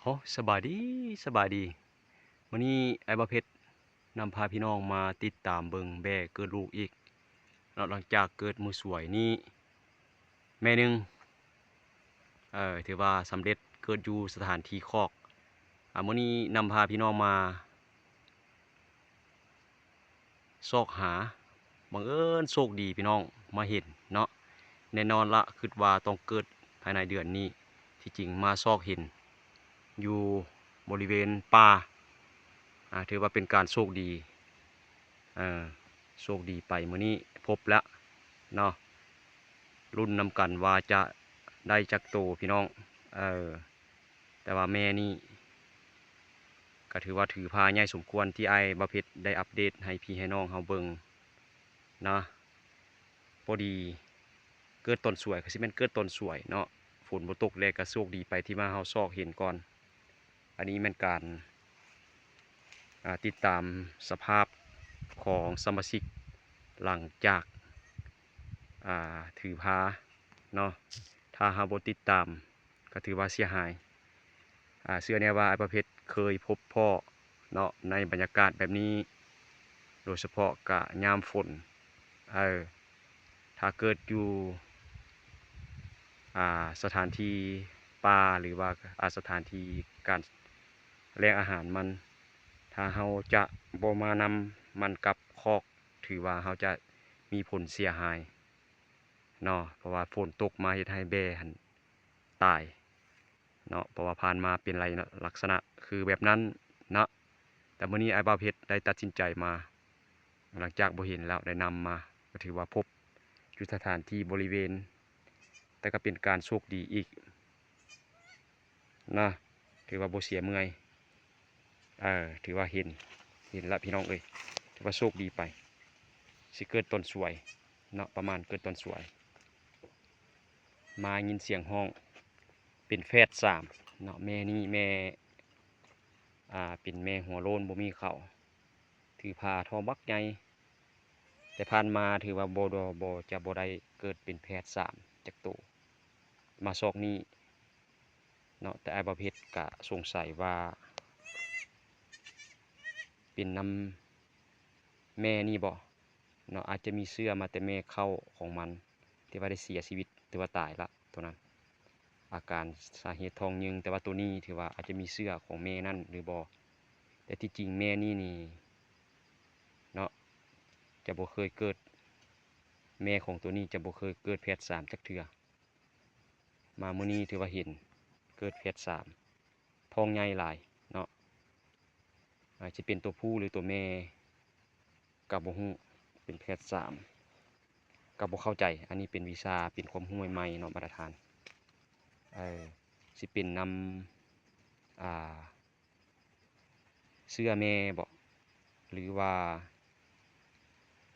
ໂອ້ ສະບາຍດີ ສະບາຍດີ. ມື້ນີ້ອ້າຍບ່າວເພັດນຳພາພີ່ນ້ອງມາຕິດຕາມເບິ່ງແບ້ເກີດລູກອີກເນາະ, ຫຼັງຈາກເກີດມື້ສວຍນີ້ແມ່ໜຶ່ງ ເອີ ຖືວ່າສຳເລັດເກີດຢູ່ສະຖານທີ່ຄອກ. ອາ ມື້ນີ້ນຳພາພີ່ນ້ອງມາ ຊອກຫາ ບັງເອີນໂຊກດີພີ່ນ້ອງມາເຫັນເນາະ. ແນ່ນອນລະ ຄິດວ່າຕ້ອງເກີດພາຍໃນເດືອນນີ້. ທີ່ຈິງມາຊອກເຫັນຢູ່ບໍລິເວນປ່າ ອາ ຖືວ່າເປັນການໂຊກດີ ເອີ ໂຊກດີໄປມື້ນີ້ພົບແລ້ວເນາະ. ລຸ້ນນຳກັນວ່າຈະໄດ້ຈັກໂຕພີ່ນ້ອງ ເອີ. ແຕ່ວ່າແມ່ນີ້ກະຖືວ່າຖືພາໃຫຍ່ສົມຄວນ ທີ່ອ້າຍບ່າວເພັດໄດ້ອັບເດດໃຫ້ພີ່ໃຫ້ນ້ອງເຮົາເບິ່ງນະ. ພໍດີເກີດຕອນສວຍ ກະຊິແມ່ນເກີດຕອນສວຍເນາະ, ຝົນບໍ່ຕົກແລ້ວກະໂຊກດີໄປທີ່ວ່າເຮົາຊອກເຫັນກ່ອນ. ອັນນີ້ແມ່ນການ ອາ ຕິດຕາມສະພາບຂອງສະມາຊິກຫຼັງຈາກ ອາ ຖືພາເນາະ. ຖ້າເຮົາບໍ່ຕິດຕາມ ກໍຖືວ່າເສຍຫາຍ. ອາ ເຊື່ອແນ່ວ່າອ້າຍປະເພັດເຄີຍພົບພໍ້ເນາະ ໃນບັນຍາກາດແບບນີ້ ໂດຍສະເພາະກະຍາມຝົນ. ເອີ ຖ້າເກີດຢູ່ ອາ ສະຖານທີ່ປ່າ ຫຼືວ່າ ອາ ສະຖານທີ່ການແຫຼ່ງອາຫານມັນ ຖ້າເຮົາຈະບໍ່ມານຳມັນກັບຄອກ ຖືວ່າເຮົາຈະມີຜົນເສຍຫາຍເນາະ, ເພາະວ່າຝົນຕົກມາເຮັດໃຫ້ແບ້ຫັ້ນຕາຍເນາະ, ເພາະວ່າຜ່ານມາເປັນໄລນະ ລັກສະນະຄືແບບນັ້ນເນາະ. ແຕ່ມື້ນີ້ອ້າຍບ່າວເພັດໄດ້ຕັດສິນໃຈມາ ຫຼັງຈາກບໍ່ເຫັນແລ້ວ ໄດ້ນຳມາ ກໍຖືວ່າພົບຢູ່ສະຖານທີ່ບໍລິເວນ, ແຕ່ກໍເປັນການໂຊກດີອີກນະ, ຖືວ່າບໍ່ເສຍເມື່ອຍ. ເອີ ຖືວ່າເຫັນ ເຫັນລະພີ່ນ້ອງເອີຍ, ຖືວ່າໂຊກດີໄປ. ຊິເກີດຕອນສວຍເນາະ, ປະມານເກີດຕອນສວຍ. ມາຍິນສຽງຮ້ອງເປັນແຝດສາມເນາະ. ແມ່ນີ້ແມ່ ອ່າ ເປັນແມ່ຫົວໂລ້ນ ບໍ່ມີເຂົ້າ, ຖືພາທ້ອງບັກໃຫຍ່. ແຕ່ຜ່ານມາຖືວ່າບໍ່ ບໍ່ ບໍ່ ຈະບໍ່ໄດ້ເກີດເປັນແຝດສາມຈັກໂຕ. ມາຊອກນີ້ເນາະ, ແຕ່ອ້າຍບ່າວເພັດກະສົງໄສວ່າເປັນນຳແມ່ນີ້ບໍເນາະ, ອາດຈະມີເຊື້ອມາແຕ່ແມ່ເຄົ້າຂອງມັນ ທີ່ວ່າໄດ້ເສຍຊີວິດ ຖືວ່າຕາຍລະໂຕນັ້ນ. ອາການສາເຫດທ້ອງຍືງ, ແຕ່ວ່າໂຕນີ້ຖືວ່າອາດຈະມີເຊື້ອຂອງແມ່ນັ້ນຫຼືບໍ່. ແຕ່ທີ່ຈິງແມ່ນີ້ນີ້ເນາະ ຈະບໍ່ເຄີຍເກີດ, ແມ່ຂອງໂຕນີ້ຈະບໍ່ເຄີຍເກີດແຝດສາມຈັກເທື່ອ. ມາມື້ນີ້ຖືວ່າເຫັນເກີດແຝດສາມ ທ້ອງໃຫຍ່ຫຼາຍເນາະ. ອາ ຊິເປັນຕົວຜູ້ຫຼືຕົວແມ່ກໍບໍ່ຮູ້, ເປັນແຝດສາມກໍບໍ່ເຂົ້າໃຈ. ອັນນີ້ເປັນວິຊາ ເປັນຄວາມຮູ້ໃໝ່ໆເນາະ ບັນດາທ່ານ. ເອີ ຊິເປັນນຳ ອ່າ ເຊື້ອແມ່ບໍ ຫຼືວ່າ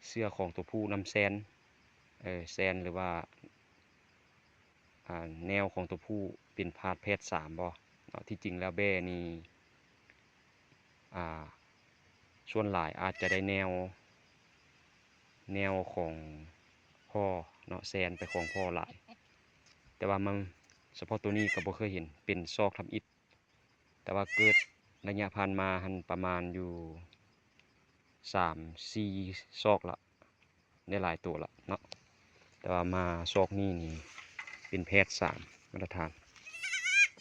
ເຊື້ອຂອງຕົວຜູ້ນຳແຊນ, ເອີ ແຊນ ຫຼືວ່າ ອ່າ ແນວຂອງຕົວຜູ້ເປັນພາດແຝດສາມບໍເນາະ. ທີ່ຈິງແລ້ວແບ້ນີ້ ອ່າ ສ່ວນຫຼາຍອາດຈະໄດ້ແນວ ແນວຂອງພໍ່ເນາະ, ແຊນໄປຂອງພໍ່ຫຼາຍ. ແຕ່ວ່າມັນ ສະເພາະໂຕນີ້ກໍບໍ່ເຄີຍເຫັນ, ເປັນຊອກທຳອິດ. ແຕ່ວ່າເກີດໄລຍະຜ່ານມາຫັ້ນປະມານຢູ່ສາມສີ່ຊອກລະ, ໄດ້ຫຼາຍໂຕລະເນາະ. ແຕ່ວ່າມາຊອກນີ້ນີ້ເປັນແຝດສາມ ບັນດາທ່ານ.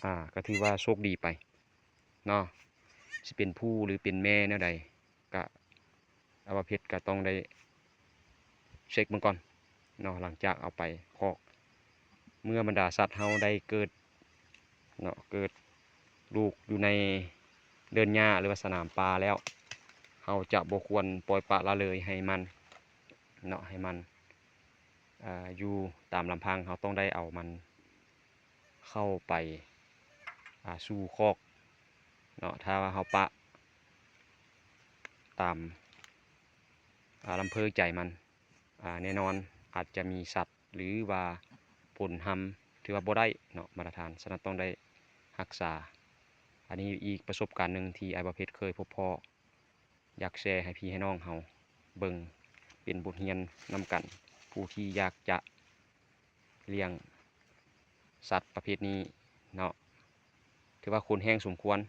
ອາ ກໍຖືວ່າໂຊກດີໄປເນາະ, ຊິເປັນຜູ້ຫຼືເປັນແມ່ແນວໃດ ກະ ອາ ວ່າເພັດກະຕ້ອງໄດ້ເຊັກເບິ່ງກ່ອນເນາະ, ຫຼັງຈາກເອົາໄປຄອກ. ເມື່ອບັນດາສັດເຮົາໄດ້ເກີດເນາະ, ເກີດລູກຢູ່ໃນເດີ່ນຫຍ້າ ຫຼືວ່າສະໜາມປ່າແລ້ວ, ເຮົາຈະບໍ່ຄວນປ່ອຍປະລະເລີຍໃຫ້ມັນເນາະ, ໃຫ້ມັນ ອາ ຢູ່ຕາມລຳພັງ. ເຮົາຕ້ອງໄດ້ເອົາມັນ ເຂົ້າໄປ ອາ ສູ່ຄອກເນາະ. ຖ້າວ່າເຮົາປະຕາມ ອາ ລຳເພີງໃຈມັນ ອາ ແນ່ນອນອາດຈະມີສັດ ຫຼືວ່າຜົນຮຳ ຖືວ່າບໍ່ໄດ້ເນາະ ມາດຕະຖານ. ສະນັ້ນຕ້ອງໄດ້ຮັກສາ. ອັນນີ້ອີກປະສົບການໜຶ່ງທີ່ອ້າຍບ່າວເພັດເຄີຍພົບພໍ້. ຢາກແຊໃຫ້ພີ່ໃຫ້ນ້ອງເຮົາເບິ່ງເປັນບົດຮຽນນຳກັນ, ຜູ້ທີ່ຢາກຈະລ້ຽງສັດປະເພດນີ້ເນາະ. ຖືວ່າຂົນແຮງສົມຄວນ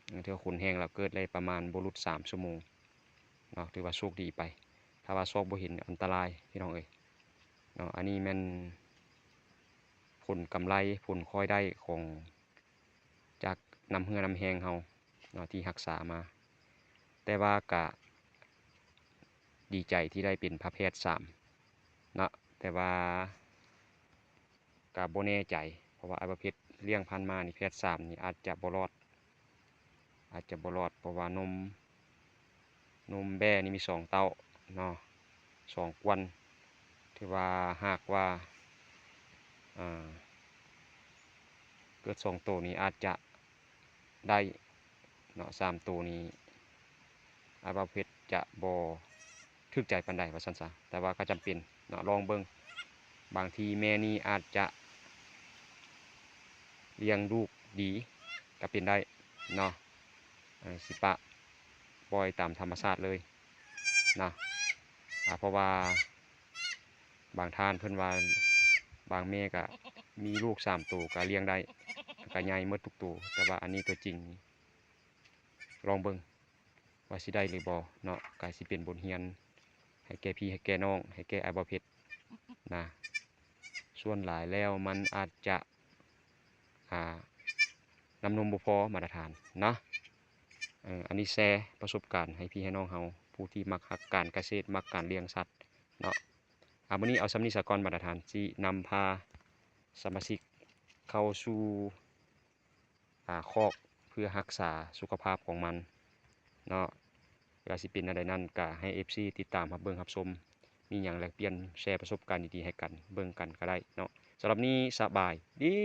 ເອີ ຖືວ່າຂົນແຮງແລ້ວເກີດໄດ້ປະມານບໍ່ຫຼຸດສາມຊົ່ວໂມງເນາະ ຖືວ່າໂຊກດີໄປ. ຖ້າວ່າຊອກບໍ່ເຫັນ ອັນຕະລາຍພີ່ນ້ອງເອີຍເນາະ. ອັນນີ້ແມ່ນຜົນກຳໄລ ຜົນຄ່ອຍໄດ້ຂອງ ຈາກນ້ຳເຫື່ອນ້ຳແຮງເຮົາເນາະ ທີ່ຮັກສາມາ. ແຕ່ວ່າກະດີໃຈທີ່ໄດ້ເປັນພະແພດສາມເນາະ ແຕ່ວ່າກະບໍ່ແນ່ໃຈ ເພາະວ່າອ້າຍບ່າວເພັດລ້ຽງພັນມານີ້ ແພດສາມນີ້ອາດຈະບໍ່ລອດ ອາດຈະບໍ່ລອດ ເພາະວ່ານົມ ນົມແບ້ນີ້ມີສອງເຕົ້າເນາະ ສອງກວນ ຖືວ່າຫາກວ່າ ເອີ ເກີດສອງໂຕນີ້ອາດຈະໄດ້ເນາະ ສາມໂຕນີ້ອ້າຍບ່າວເພັດຈະບໍ່ຖືກໃຈປານໃດວ່າຊັ້ນຊະ ແຕ່ວ່າກໍຈຳເປັນເນາະ ລອງເບິ່ງ ບາງທີແມ່ນີ້ອາດຈະລ້ຽງລູກດີກໍເປັນໄດ້ເນາະ. ເອີ ຊິປະປ່ອຍຕາມທຳມະຊາດເລີຍນະ ອາ ເພາະວ່າບາງທ່ານເພິ່ນວ່າ ບາງແມ່ກະມີລູກສາມໂຕກະລ້ຽງໄດ້ ກະໃຫຍ່ໝົດທຸກໂຕ ແຕ່ວ່າອັນນີ້ຕົວຈິງ ລອງເບິ່ງວ່າຊິໄດ້ຫຼືບໍ່ເນາະ ກະຊິເປັນບົດຮຽນໃຫ້ແກ່ພີ່ໃຫ້ແກ່ນ້ອງ ໃຫ້ແກ່ອ້າຍບ່າວເພັດນະ. ສ່ວນຫຼາຍແລ້ວມັນອາດຈະ ອ່າ ນ້ຳນົມບໍ່ພໍມາດຕະຖານນະ. ເອີ ອັນນີ້ແຊປະສົບການໃຫ້ພີ່ໃຫ້ນ້ອງເຮົາ ຜູ້ທີ່ມັກຮັກການກະເສດ ມັກການລ້ຽງສັດເນາະ. ອາ ມື້ນີ້ເອົາສ່ຳນີ້ສາກ່ອນ ມາດຕະຖານຊິນຳພາສະມາຊິກເຂົ້າສູ່ ອາ ຄອກ ເພື່ອຮັກສາສຸຂະພາບຂອງມັນເນາະ. ວ່າຊິເປັນແນວໃດນັ້ນ ກະໃຫ້ເອັຟຊີຕິດຕາມຮັບເບິ່ງຮັບຊົມ ມີຫຍັງແລກປ່ຽນແຊປະສົບການດີໆໃຫ້ກັນເບິ່ງກັນກະໄດ້ເນາະ. ສຳລັບນີ້ສະບາຍດີ.